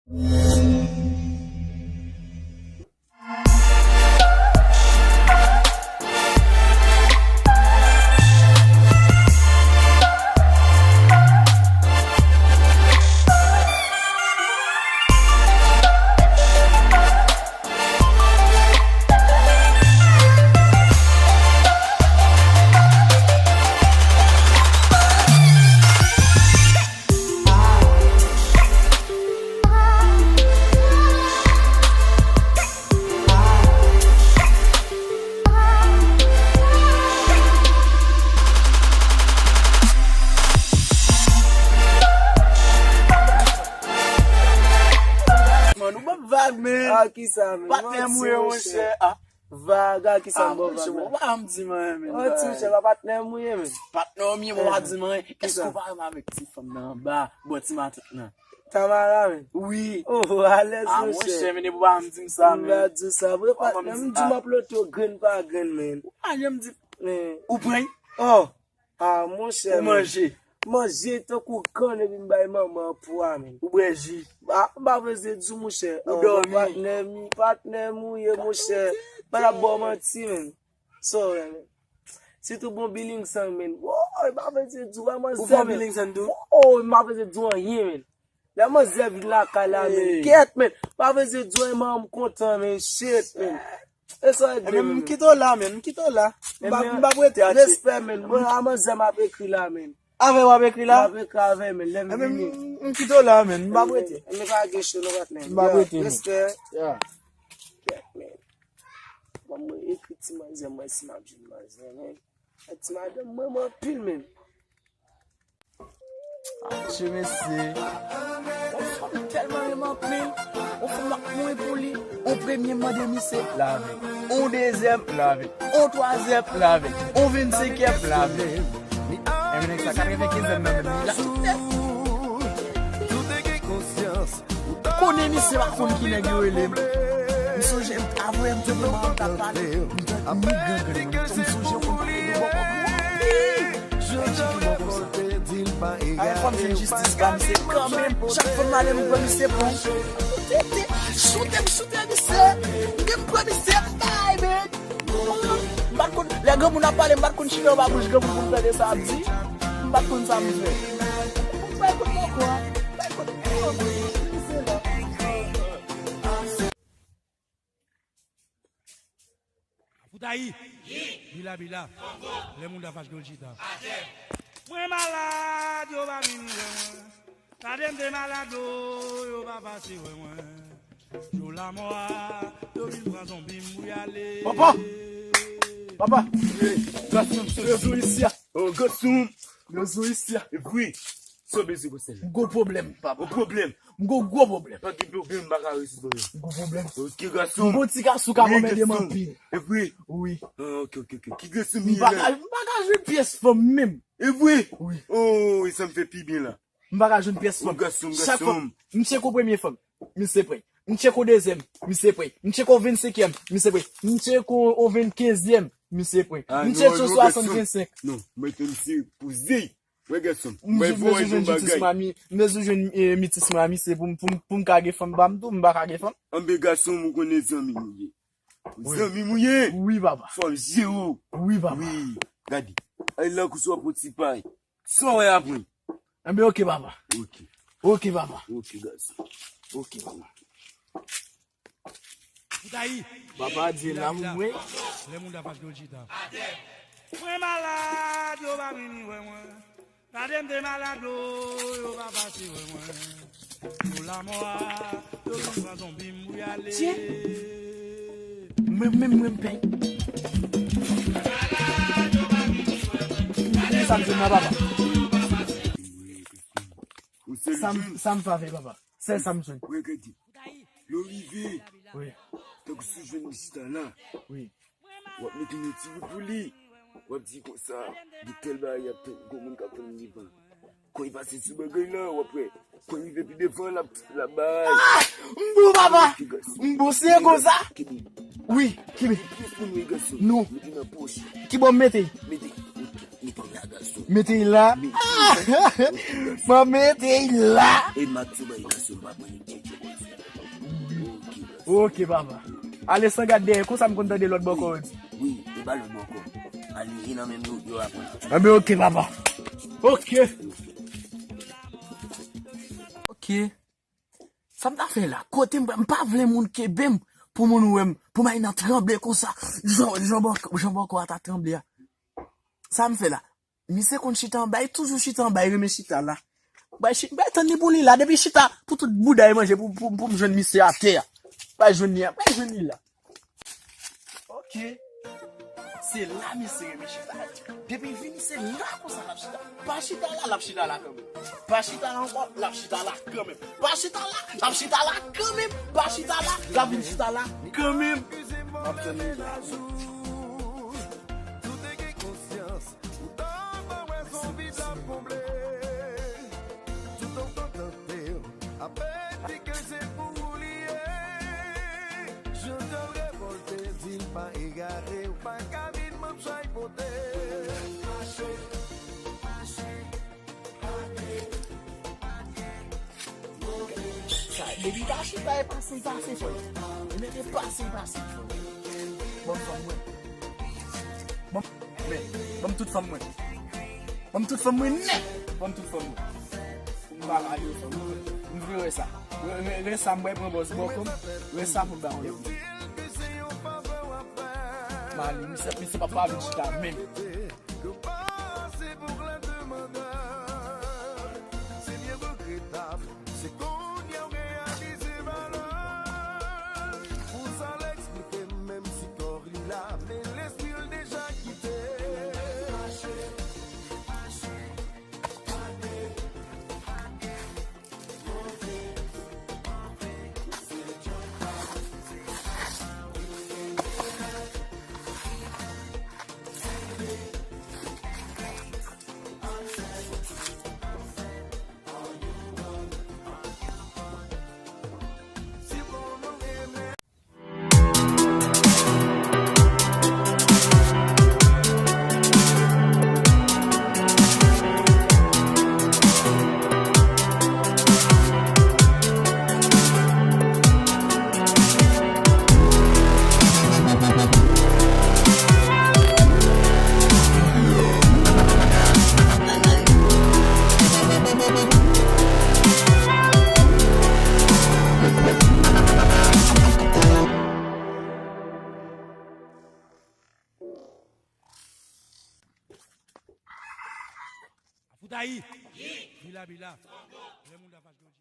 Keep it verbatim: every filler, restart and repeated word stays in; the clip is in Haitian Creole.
Man, ou ban m vag, men. Ah, kisa, men? Patnè m ou ye, monchè. Ah. Vag, ah, kisa m ban vag, men? Ou pa janm di m anyen, men. Oh, ti monchè, pa patnè m ou ye, men. Patnè w m ye, mwen pa di m anyen. Èske ou pa wè m avèk ti fanm nan anba, bò ti matant nan? Tamara, men. Wi. Oh, alèz, monchè. Ah, monchè, men depi ou pa janm di m sa, men. M pa di w sa vre, patnè. M di w m ap loto grenn pa grenn, men. Ou pa janm di. Ou pran? Oh. Ah, monchè, ou manje. Manje tankou kann epi m bay manman an pwa, men. Ou bwè ji. Ah, m pa vle di w, monchè. Ou dòmi. Patnè m, patnè m ou ye, monchè. M pa t ap ba w manti, men. Sa w wè, men. Sitou bon Billingson, men. Woy, m pa vle di w, manzè, men. Ou fè Billingson tou? Oh, m pa vle di w anyen, men. Lè manzè vin lakay la, men. Kèt, men. M pa vle di w, manman m kontan, men. Shit, men. E sa w regle, men. M kite w la, men. M kite w la. M pa, m pa prete atye. Respè, men. Mwen, a manzè m ap ekri la, men. Avè w ap ekri la? M ap ekri avè, men. Lè m vini. M kite w la, men. M pa prete. M pa gen cho, non, patnè. M pa prete, men. Respè. Yeah. Kèt, men. Ban mwen ekri ti manzè, mwen si m ap jwenn manzè, men. Ti madanm mwen, mwen anpil, men. Atchè, mesye. Yon fanm tèlman renmen anpil. Yon fanm ap mouri pou li. Yon premye mande misye, lave. Yon dezyèm, lave. Yon twazyèm, lave. Yon vennsenkyèm, lave. Enben, nèg sa katrevenkenzyèm nan menm, li la tout nèf. Konnen misye pa konn ki nèg yo rele m. M sonje, avwe m te demann ta pale. M tankou ni gangan, m sonje konn pale de bòkò. Wi! Jodi ki bòkò sa. Ay, fò m jwenn jistis ba misye kanmenm. Chak fwa m ale, m pran misye pran. Tete, choute m, choute misye. M pran misye, bay, men. M pa t konn, lè granmoun ap pale, m pa t konn chita anba bouch granmoun pou m tande sa ap di. M pa t konn sa m fè. M pa t konn pokwa. M pa t konn pokwa. Apoutayi. Bila, bila. Lè moun da fache gen l chita. Mwen malad, yo pa vini wè mwen. Tande m te malad o, yo pa pase wè mwen. Jou lanmò a, yo vin pran zonbi m pou y ale. Papa! Papa! Gason, yo sou isi a. Oh, gason! Yo sou isi a. E vre. Sa w bezwen konsa? M gon pwoblèm, papa. Yon pwoblèm? M gon gwo pwoblèm. Pa gen pwoblèm, m pa ka rezoud pwoblèm. M gon pwoblèm. Ok, gason. M gon ti gason k ap anmède m anpil. E vre? Wi. Ah, ok, ok, ok. Ki gason m ye la? M pa ka, m pa ka jwenn pyès fanm menm. E vre? Wi. Oh, e sa m fè pi byen la. M pa ka jwenn pyès fanm. Chak fwa, m tcheke yon premye fanm, misye pran. M tcheke yon dezyèm, misye pran. M tcheke yon vennsenkyèm, misye pran. M tcheke yon vennkenzyèm, misye pran. M tcheke yon swasannsenk. Non, mwen te misye poze. Wè gason, mwen voye yon bagay. M bezwen jwenn, eh, mitis mwen a misye pou m, pou m, pou m ka gen fanm ba m tou, m pa ka gen fanm. Anben gason, ou konnen zanmi nou ye. Zanmi m ou ye? Wi, papa. Fò m jere w. Wi, papa. Wi. Gade. Ay la kousa w ap pran ti pay. Sa w wè apre? Enben, ok, papa. Ok. Ok, papa. Ok, gason. Ok, papa. Papa di l la pou mwen. Lè moun ta fache yo chita. Mwen malad, yo pa vini wè mwen. Tande m te malad o, yo pa pase wè mwen. Jou lanmò a, yo vin pran zonbi m pou y ale. Tye. Mwen menm, mwen m pèy. Sa m jwenn nan, papa. Sa m, sa m pa fè, papa. Sèl sa m jwenn. Yo rive. Wi. Tankou si w jwenn li chita la. Wi. W ap mete yon ti bout pou li. W ap di konsa, gen tèl bagay y ap tann, gon moun k ap tann devan. Kan li pase sou bagay la, w ap wè. Kan li rive pi devan, l ap, l ap bay. Ah! M bon, papa! M bon, se konsa? Wi, kenbe. Non. Mete nan pòch. Ki bò m mete? Mete. Mete la, gason. Mete la? Ah! M ap mete la. E m ap di w bagay, gason, m pa pran li tchètchè. Ok, papa. Ale san gad dèyè, konsa m konn tande lòt bò kò yo di. Wi, e pa lòt bò kò. Ale, e nan menm yo, yo apre. Anben, ok, papa. Ok. Ok. Sa m ta fè la? Kote m, m pa vle moun kenbe m pou moun wè m, pou m al nan tranble konsa. Jan, jan bò, jan bò kò a ta tranble a. Sa m fè la? Misye konn chita anba, li toujou chita anba, li renmen chita la. Bay chi-, bay tann li pou li la, depi chita, pou tout bouda li manje, pou, pou, pou m jwenn misye atè a. Bay jwenn li a, bay jwenn li la. Ok. Se la misye renmen chita. Depi vini, se la konsa l ap chita. Pa chita la, l ap chita la kanmenm. Pa chita la ankò, l ap chita la kanmenm. Pa chita la, l ap chita la kanmenm. Pa chita la, l ap vin chita la kanmenm. M ap tann li la. Tout antan tante w ap di ke se pou ou li ye. Chantal revòlte, di l pa egare, ou pa ka vin manm chay pote. Mache, mache, pake, pake. Sa, depi pa chita e pase, pase, frè. E mete pase, pase, frè. Bon, fanm mwen. Bon, men, ban m tout fanm mwen. Ban m tout fanm mwen nèt. Ban m tout fanm mwen. Pou m pa lage fanm mwen. M vle wè sa. Wè, wè, wè sa m bay pran bòs bòkò m. Wè sa pou m ba yon lòt. Mali, misye, misye pa pa vin chita menm. Se kounye a w reyalize valè l. Pou sa l eksplike, menm si kò li la, men lespri l deja kite. Mache, mache, pake, pake, monte, monte, se John Paul, se Paul, se Paul. Afoutayi! Bila, bila. Lè moun la fache.